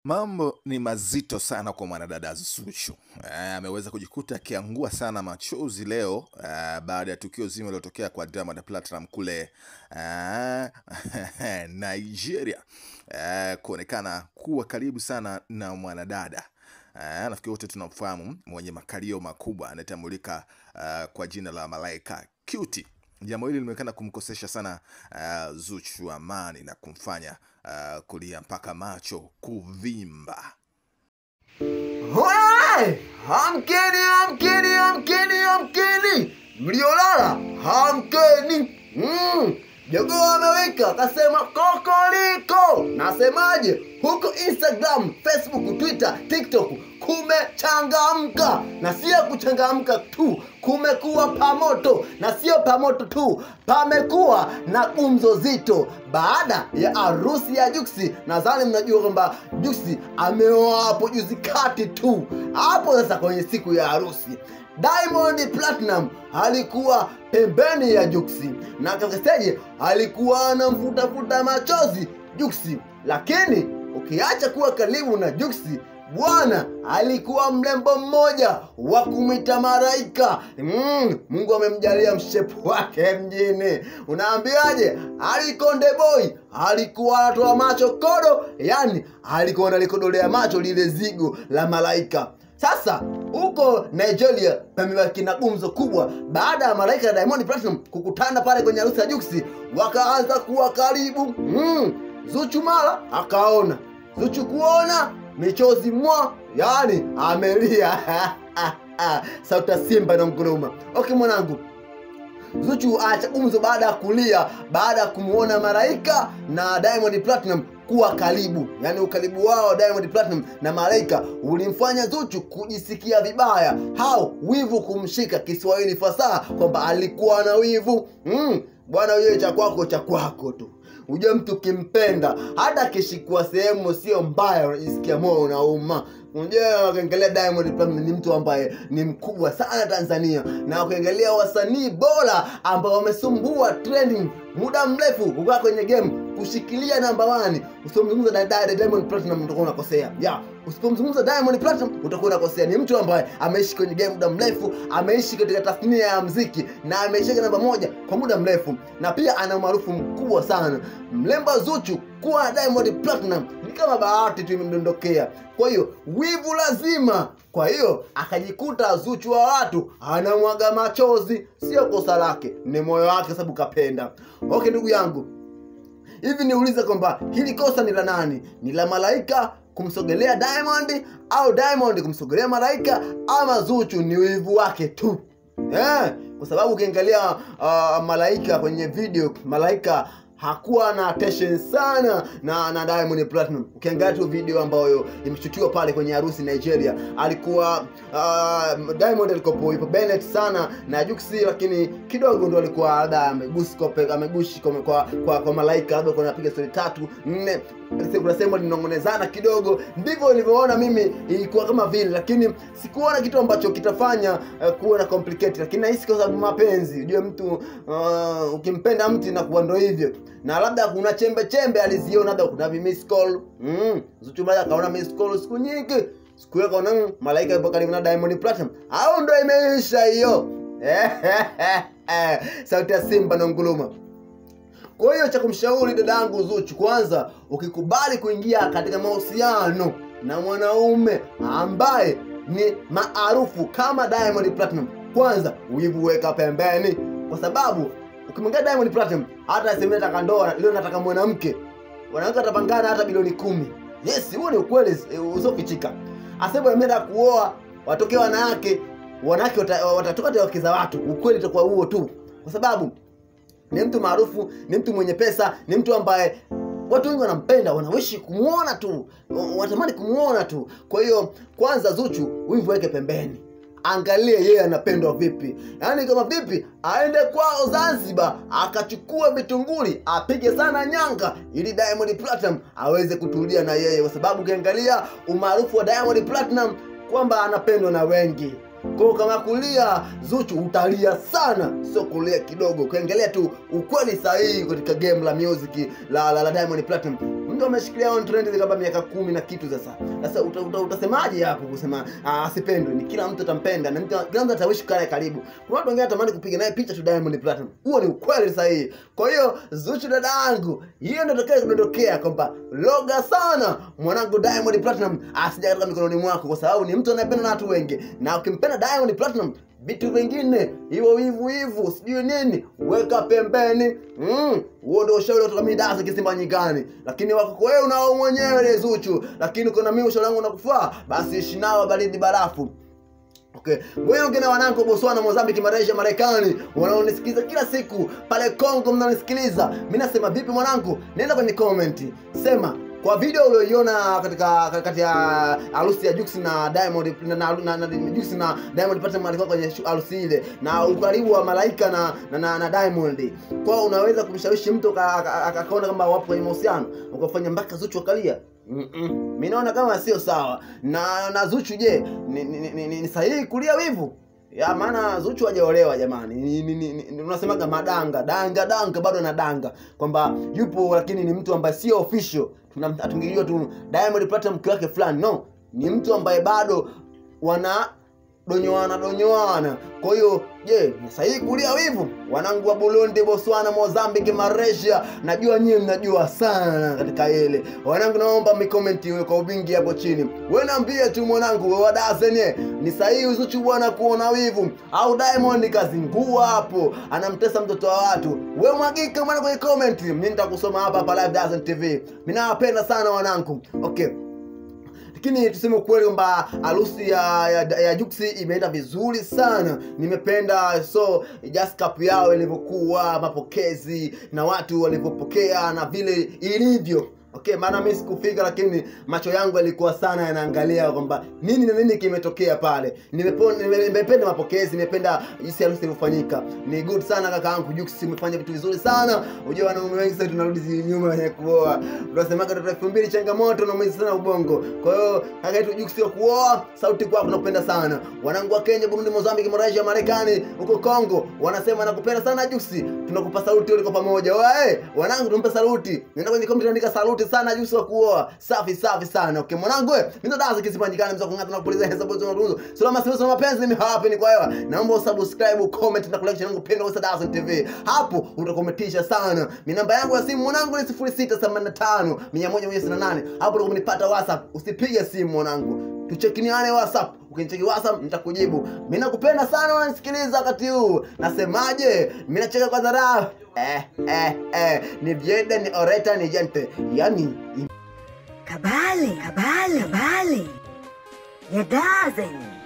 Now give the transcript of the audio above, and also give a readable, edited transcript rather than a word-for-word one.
Mambo ni mazito sana kwa mwanadada Zuchu. Ameweza kujikuta akiangua sana machozi leo baada ya tukio zima lililotokea kwa Diamond Platnumz kule Nigeria, kuonekana kuwa karibu sana na mwanadada. Nafikiri wote tunamfahamu mwenye makalio makubwa anatambulika kwa jina la Malaika Cutie. Jambo hili limeonekana kumkosesha sana Zuchu amani na kumfanya kulia mpaka macho kuvimba. Hey! Hamkeni, hamkeni, hamkeni, hamkeni! Mliolala, hamkeni! Jogoo amewika, kasema kokoliko. Nasemaje? Huko Instagram, Facebook, Twitter, TikTok kumechangamka. Na sio kuchangamka tu, kumekuwa pamoto. Na sio pamoto tu, pamekuwa na gumzo zito baada ya harusi ya Juksi. Nadhani mnajua kwamba Juksi ameoa hapo juzi kati tu. Hapo sasa kwenye siku ya harusi, Diamond Platnumz alikuwa pembeni ya Juksi, na kaseje alikuwa anamfuta machozi Juksi. Lakini ukiacha kuwa karibu na Juksi, bwana alikuwa mrembo mmoja wa kumwita Malaika. Mungu amemjalia mshepu wake mjini. Unaambiaje? Alikonde boy alikuwa anatoa macho kodo, yani alikuwa analikodolea macho lile zigo la Malaika. Sasa huko Nigeria pamebaki na gumzo kubwa baada ya Malaika na Diamond Platnumz kukutana pale kwenye harusi ya Juksi, wakaanza kuwa karibu. Zuchu mara akaona, Zuchu kuona michozi mwa, yani amelia. Sauti Simba na nguruma. Okay mwanangu, Zuchu aacha gumzo baada ya kulia, baada ya kumuona Malaika na Diamond Platnumz kuwa karibu. Yani ukaribu wao Diamond Platnumz na Malaika ulimfanya Zuchu kujisikia vibaya, hao wivu kumshika, Kiswahili fasaha kwamba alikuwa na wivu. Bwana wewe cha kwako cha kwako tu. Unajua mtu kimpenda hata kishikwa sehemu sio mbaya unajisikia moyo unauma. Unajua ukiangalia Diamond Platnumz ni mtu ambaye ni mkubwa sana Tanzania, na ukiangalia wasanii bora ambao wamesumbua trending muda mrefu kukaa kwenye game kushikilia namba 1, usipomzungumza Diamond Platnumz utakuwa unakosea. Usipomzungumza Diamond Platnumz utakuwa unakosea. Ni mtu ambaye ameishi kwenye game muda mrefu, ameishi katika tasnia ya muziki na ameishi namba 1 kwa muda mrefu, na pia ana umaarufu mkubwa sana. Mlemba Zuchu kuwa Diamond Platnumz ni kama bahati tu imemdondokea. Kwa hiyo wivu lazima. Kwa hiyo akajikuta Zuchu wa watu anamwaga machozi. Sio kosa lake, ni moyo wake sababu kapenda. Okay ndugu yangu, hivi niulize kwamba hili kosa ni la nani? Ni la Malaika kumsogelea Diamond au Diamond kumsogelea Malaika, ama Zuchu ni wivu wake tu? Kwa sababu ukiangalia Malaika kwenye video, Malaika hakuwa na attention sana na Diamond Platnumz. Ukiangalia tu video ambayo imeshutiwa pale kwenye harusi Nigeria, alikuwa Diamond alikuwa yupo Bennett sana na Juksi, lakini kidogo ndo alikuwa labda amegushi kwa Malaika, labda kuna anapiga story 3 4, kuna sehemu alinongonezana kidogo. Ndivyo nilivyoona mimi, ilikuwa kama vile, lakini sikuona kitu ambacho kitafanya kuwa na complicate. Lakini nahisi kwa sababu mapenzi, unajua mtu ukimpenda mtu inakuwa ndo hivyo, na labda kuna chembe chembe aliziona, labda kuna miss call. Zuchu mara kaona miss call siku nyingi, siku hiyo kaona Malaika yupo karibu na Diamond Platnumz, au ndo imeisha hiyo. Sauti ya Simba na nguruma. Kwa hiyo cha kumshauri dadangu Zuchu, kwanza ukikubali kuingia katika mahusiano na mwanaume ambaye ni maarufu kama Diamond Platnumz, kwanza wivu weka pembeni, kwa sababu ukimwangalia Diamond Platnumz hata aseme nataka ndoa leo, nataka mwanamke, wanawake watapangana hata bilioni 10. Yes, huo ni ukweli usiofichika. Aseme ameenda kuoa watoke wanawake, wanawake watatoka wake za watu. Ukweli utakuwa huo tu, kwa sababu ni mtu maarufu, ni mtu mwenye pesa, ni mtu ambaye watu wengi wanampenda, wanawishi kumuona tu, wanatamani kumuona tu. Kwa hiyo kwanza Zuchu wivu weke pembeni, angalie yeye anapendwa vipi. Yaani kama vipi aende kwao Zanzibar akachukue vitunguli apige sana nyanga ili Diamond Platnumz aweze kutulia na yeye, kwa sababu ukiangalia umaarufu wa Diamond Platnumz kwamba anapendwa na wengi. Kwa kama kulia Zuchu utalia sana, sio kulia kidogo. Ukiangalia tu ukweli sahihi katika game la music la Diamond Platnumz, Mtu ameshikilia on trend kama miaka 10 na kitu sasa. Sasa utasemaje hapo kusema asipendwe? Ni kila mtu atampenda na kila mtu atawishi kukaa karibu. Kuna watu wengine watamani kupiga naye picha tu Diamond Platinum. Huo ni ukweli sahihi. Kwa hiyo Zuchu dadangu, hiyo ndio itakayo kudondokea kwamba loga sana mwanangu Diamond Platinum asije katika mikononi mwako, kwa sababu ni mtu anayependwa na watu wengi. Na ukimpenda Diamond Platinum, vitu vingine hivyo wivu sijui nini weka pembeni. Huo ndio ushauri kutoka mimi Daza Kisimba Nyikani. Lakini wako wewe unao mwenyewe ni Zuchu, lakini kuna mimi ushauri wangu unakufaa, basi ishi nao baridi barafu. Okay, wewe wengine wanangu Botswana, Mozambique, Malaysia, Marekani wanaonisikiza kila siku, pale Kongo mnanisikiliza. Mimi nasema vipi mwanangu? Nenda kwenye comment, sema kwa video uliyoiona katika kati ya harusi ya Jux na Diamond na Jux na Diamond Platinum alikuwa kwenye harusi ile, na ukaribu wa Malaika na Diamond. Kwa unaweza kumshawishi mtu akaona kama wapo kwenye mahusiano, ukafanya mpaka Zuchu akalia. Mimi naona kama sio sawa. Na Zuchu je, ni sahihi kulia wivu? Ya maana Zuchu hajaolewa jamani. Unasemaga madanga, danga danga bado na danga kwamba yupo, lakini ni mtu ambaye sio official. Tungejua tu Diamond Platinum mke wake fulani. No, ni mtu ambaye bado wana donyoana. Kwa hiyo je, ni sahihi kulia wivu? Wanangu wa Burundi, Botswana, Mozambique, Malaysia, najua nyinyi mnajua sana katika ile. Wanangu naomba micomment iwe kwa wingi hapo chini. Wewe niambie tu mwanangu, wewe wadazenye, ni sahihi Zuchu bwana kuona wivu au Diamond kazingua hapo anamtesa mtoto wa watu? Wewe mwagika mwana kwenye comment, mimi nitakusoma hapa hapa Live Dazen TV. Mimi nawapenda sana wanangu. Okay. Lakini tuseme ukweli kwamba harusi ya Jux imeenda vizuri sana. Nimependa so just cup yao ilivyokuwa, mapokezi na watu walivyopokea na vile ilivyo. Okay, maana mimi sikufika, lakini macho yangu yalikuwa sana yanaangalia kwamba nini na nini kimetokea pale. Nimependa mapokezi, nimependa jinsi harusi ilivyofanyika. Ni good sana kakaangu Jux, umefanya vitu vizuri sana. Unajua wanaume wengi sasa tunarudi nyuma kwenye kuoa. Tunasema katoto 2000 changamoto na mwezi sana ubongo. Kwa hiyo kaka yetu Jux wa kuoa, sauti kwako nakupenda sana. Wanangu wa Kenya, Burundi, Mozambique, Malaysia, Marekani, huko Kongo wanasema nakupenda sana Jux. Tunakupa sauti wote kwa pamoja. Wewe wanangu tumpe sauti. Nenda kwenye comment andika sauti sana Jux wa kuoa. Safi safi sana. Okay mwanangu wewe, mimi ndo Daza Kisimba Nyikani, mzee kung'ata na kupuliza hesabu za matunzo. Salama sema mapenzi mimi hapa ni kwa hewa. Naomba usubscribe, comment na kulike channel yangu pendwa kwa Dazen TV. Hapo utakometisha sana. Mimi namba yangu ya simu mwanangu ni 0685 118. Hapo utakonipata WhatsApp. Usipige simu mwanangu. Tuchekiniane WhatsApp. Ukinicheki WhatsApp nitakujibu. Mimi nakupenda sana unanisikiliza wakati huu. Nasemaje? Mimi nacheka kwa dharau. Ni viende ni oreta ni gente. Yani Kabale, kabale, kabale. Ya Dazen.